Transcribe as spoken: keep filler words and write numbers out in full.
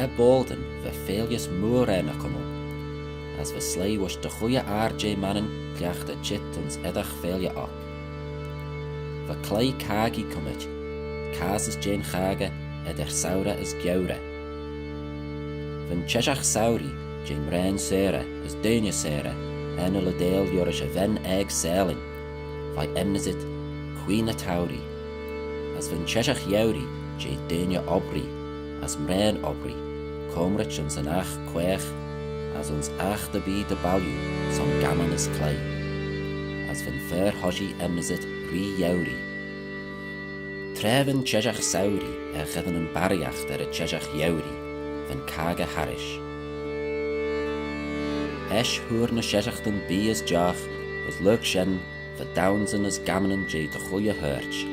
Er boaldyn va feaillys mooar er ny cummal, as va sleih voish dy chooilley ayrn jeh Mannin cliaghtey çheet ayns eddagh feailley oc. Va cloie caggee cummit, cassys jeh'n chaggey eddyr Samhra as Geurey. Va'n Çheshaght Souree, jeh mraane seyrey as deiney seyrey, er ny leeideil liorish y ven aeg saalin, veih enmyssit Queen y Touree. As va'n Çheshaght Gheuree, jeh deiney obbree as mraane obbree, coamrit ayns yn aght quaagh as ayns aght erbee dy bailloo son gammon as cloie. As va'n fer-hoshiaght enmyssit Ree Gheuree. Tra va'n Çheshaght Souree er gheddyn yn barriaght er y Çheshaght Gheuree, va'n caggey harrish. Eisht hooar ny sheshaghtin bee as jough, as lurg shen va daunsyn as gammanyn jeh dy chooilley horch,